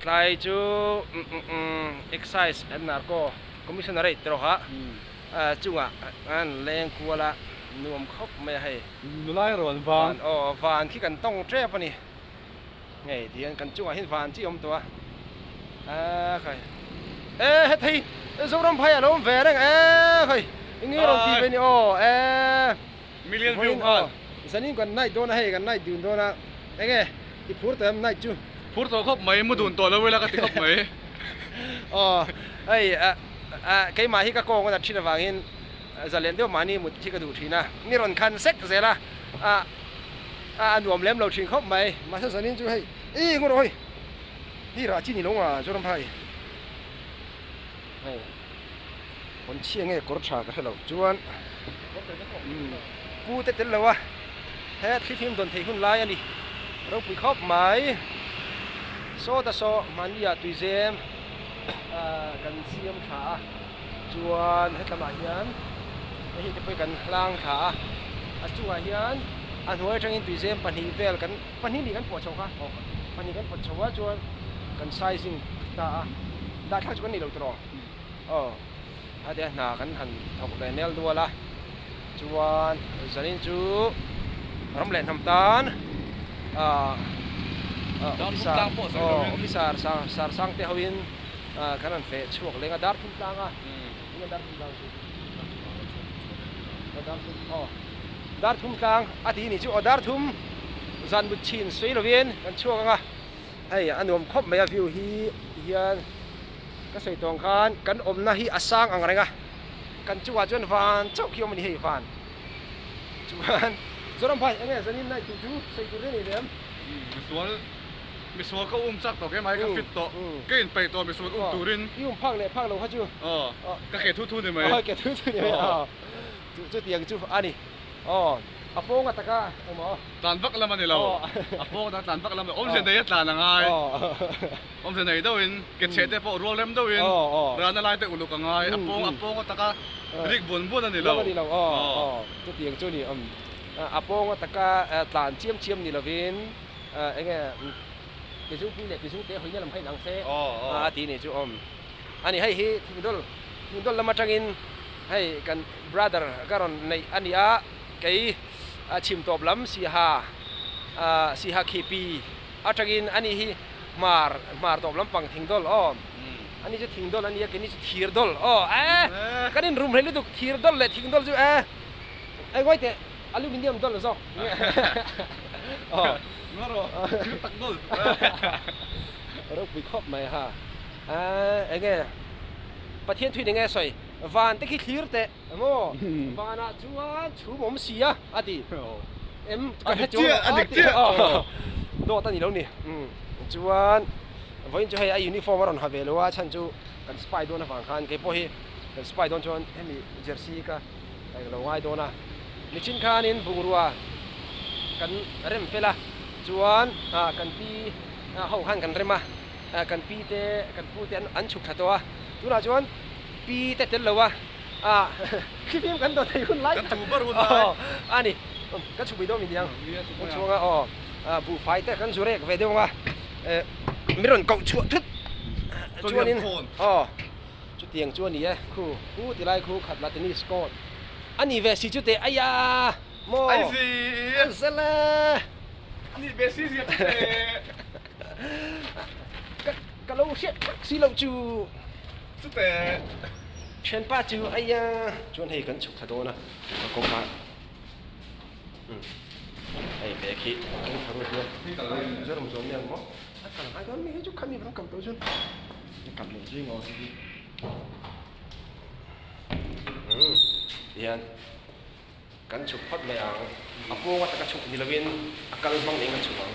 Tlai chu Excise and Narco Commissionerate te rawh a chungah an leng kual a, nuam khawp mai a hei. Nulai rawn vang. Aw van khi kan tawng tep a ni. Hei ti hian kan chungah hian van chi a awm tawh a. A khai e hethei Zoram phai a lo awm ve reng e khai eng nge rawn ti ve ni aw e. Million view nghal. Zanin kan night dawn a hei kan night dun dawn a eng nge i phur tawh em night chu. Phur tawh khawp mai mu dun tawh lo ila ka ti khawp mai. Aw hei keimah hi ka kawng a nat thin avangin zalen deuh mahni mut hi ka duh thin a ni rawn khan sek zel a a nuam lem lo thin khawp mai mahse zanin chu hei ih ngaw rawh hei hi rah chi ni lo nga Zoram phai hei. Hawn chhia nge kawr tha ka hre lo chuan pu te tel lo a he thlifim dawn thei hun lai a ni ropui khawp mai saw ta saw mahni ah tuizem kan siam tha a chuan hetlamah hian hei te pawh hi kan hlang thla a a chungah hian a hnuai atangin tuizem pahnih vel kan pahnih nih kan pawh chho kha pahnih kan pawt chho a chuan kan sizing ta a dah thlak chu kan nei lo tawh. Aw hetiang hna kan han thawk ve nel nual a chuan zanin chu ram leh hnam tan ah officer aw officer sar sang te hoin kan han feh chhuak leng a dar thum tlang a enge dar thum tlang chu dar thum aw dar thum tlang a tih nih chu aw dar thum zan mut chhin sawi lovin kan chhuak ang a hei a nuam khawp mai a view hi tihian. Ka sawi tawng khan kan awmna hi a sang ang reng a, kan chungah chuan van chauh khi awm a ni hei van. Chuan Zoram phai enge zanin night tih chu sawi tur te nei ve em? Misual misual ka um chak tawh kemai ka fit tawh ka in peih tawh misual um turin. I um phak leh phak lo kha chu. Aw ka ke thu thu ni mai. Aw ke thu thu ni mai aw chutiang chu a ni. Aw, a pawng a taka emaw? Tlan vak lam a ni lo. A pawng atanga tlan vak lam a awmze nei a tlan a ngai. Awmze nei deuhin, ke chhe te pawh rual rem deuhin, rana lai te uluk a ngai. A pawng a pawng ataka rik bun bun a ni lo. Lam a ni lo aw. Chutiang chu ni awm. A pawng ataka tlan chiam chiam ni lovin eng nge ke zungpui leh ke zungte hawina lam kha inang se a ti ni chu awm. A ni hei hi thingdawl thingdawl lam atangin Hei kan brother ka rawn neih a ni a, kei chhim tawp lam Siha Siha Khipi atangin a ni hi hmar hmar tawp lampang thingdawl aw a ni chu thingdawl a ni a keini chu thirdawl aw e kan inrum hlei lutuk thirdawl leh thingdawl chu e engawi teh aluminium dawl zawk aw ropui khawp mai ha enge Pathian thuin enge sawi. Van te khi thlir teh emaw vanah chuan chhum awm si a a ti em ka hre chuang lo a ti dawt a ni lo ni chuan vawiin chu hei a uniform a rawn ha ve lo a chhan chu kan spy dawn avang khan kei pawh hi kan spy dawn chuan hemi jersey ka lo ngai dawn a nichin khanin bungrua kan rem fel a chuan kan pi ho khan kan rem a kan pi te kan pu te an chhuk thla tawh a tunah chuan Pi te tel lo a, ah thlifim kan dawn thei hun lai tak aw a ni, kan chhuk mai dawn mi niang kan chhuang a aw buhfai te kan zu rek ve deuh ang a, mi rawn koh chhuah thut chuanin aw chutiang chu a ni e, khu khu ti lai khu khat la tennis court a ni ve si chu teh aya maw a zel e a ni ve si zia chu teh ka lo hriat tak si loh chu. Chute thianpa chu aia chuan hei kan chhuk thla dawn a ka kawngka hei bag hi kan thla ruat hian Mizoram zawm nia maw a kal ngai dawn mi hei chu khami kan kal tawh chuan a kal leh zui ngawt hi tihian kan chhuk phawt mai ang a pawng ataka chhuk ni lovin a kal hmang nen kan chhuk ang.